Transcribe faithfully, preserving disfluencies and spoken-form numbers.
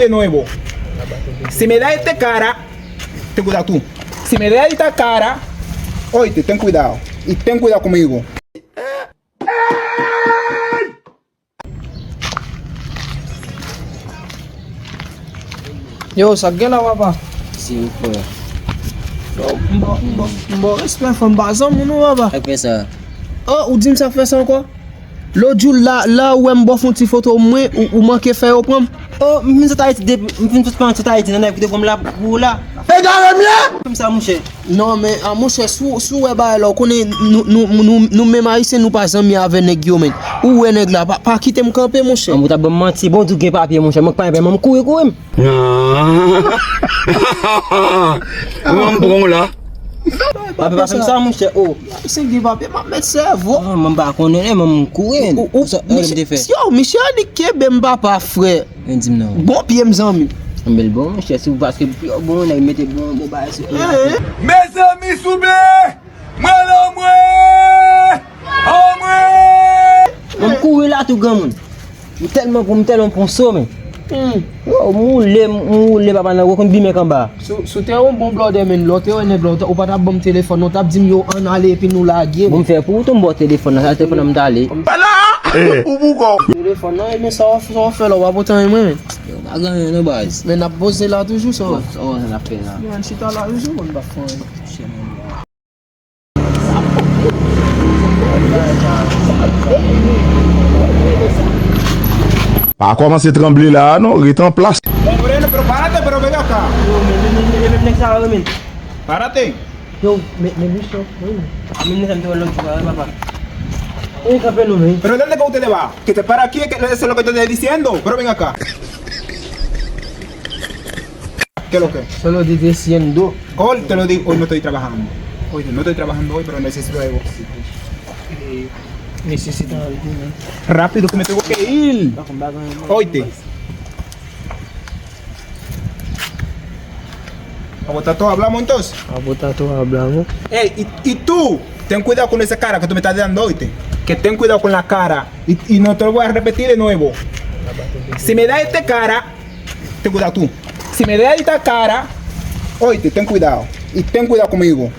de nuevo. Si me da esta cara, ten cuidado tú. Si me da esta cara, oíste, ten cuidado. Y ten cuidado conmigo. Yo, sa k gen la, papa? Silvouplè. Yo, m ba, m ba, m ba w respè, fò m pa zanmi nou, papa. Sa k fè sa? Oh, ou di m sa k fè sa ankò? Lòt jou la, la ou wè m ba w fè yon ti foto mwen, ou, ou manke fè yo pran m. Oh, m fin sot Ayiti depi, m fin sot Ayiti nan nèg ki te pran m la pou la. Egare m ye! Fè m sa, monchè. Non, men, ah, monchè, si w, si w wè bagay la, ou konnen nou, nou, nou, nou menm Ayisyen, nou pa zanmi avè nèg yo, men. Ou wè nèg la, pa, pa kite m kanpe, monchè. An, ou ta ban m manti, bon, di w gen papye, monchè, mwen k pa gen papye, mwen m kouri, kouri m. Mwen m pran w la. Papye pa fè m sa, monchè, oh. Si gen papye, m ap met sèvo. Ah, mwen pa konnen, mwen m kouri. Ou, ou, ou, sa, misye, sa m te fè. Yo, misye annik kenbe m, papa, frè. Men di m non. Bon pye m, zanmi. Anben l bon, monchè, si w paske pi bon, nèg mete bon, bon bagay sou pye a. Mezanmi, souple! Mwen lanmwe! Anmwe! Mwen m kouri la tou, granmoun. M tèlman pran, m tèlman pran so, men. Yo, m woule, m woule, papa, nan gwo konn bimen k anba. Si w, si w te yon bon blòdè, men, lè w te wè nèg la, ou t ap, ou pa t ap ban m telefòn, non, w t ap di m, yo, ann ale, epi nou lage. Bon, m fè pou ou tou, m ba w telefòn nan, sa telefòn nan m t ale. Ou pou kò. Telefòn nan, e men sa w ap, sa w ap fè la, w pa pote anyen mwen, men. Yo, pa gen anyen non, baz. Men n ap poze la toujou, sa. Sa w ap fè la? Yo, ann chita la toujou, bon, n pa fè anyen. Pa kòmanse tranble la a non, ret an plas. Moreno, pero párate, pero ven acá. Yo, men, men, men, men, men, nèg sa yo, men. Párate. Yo, men, men, men, men, men, nèg sa m te wè lòt jou a, wi, papa. E, kanpe nou, men. Pero ¿dónde que usted va? Que te para aquí, que eso es lo que te estoy diciendo. Pero ven acá. ¿Qué es lo que? Solo di diciendo. Hoy te lo digo, hoy no estoy trabajando. Hoy no estoy trabajando hoy, pero necesito algo. Eh, necesito algo, ¿no? Rápido, que me tengo que ir. Oíste. Vamos a botar todo, hablamos entonces. Vamos a botar todo, hablamos. Ey, y, y tú, ten cuidado con esa cara que tú me estás dando, oíste. Que ten cuidado con la cara. Y, y no te lo voy a repetir de nuevo. Si me da este cara, ten cuidado tú. Si me da esta cara, oíste, ten cuidado. Y ten cuidado conmigo.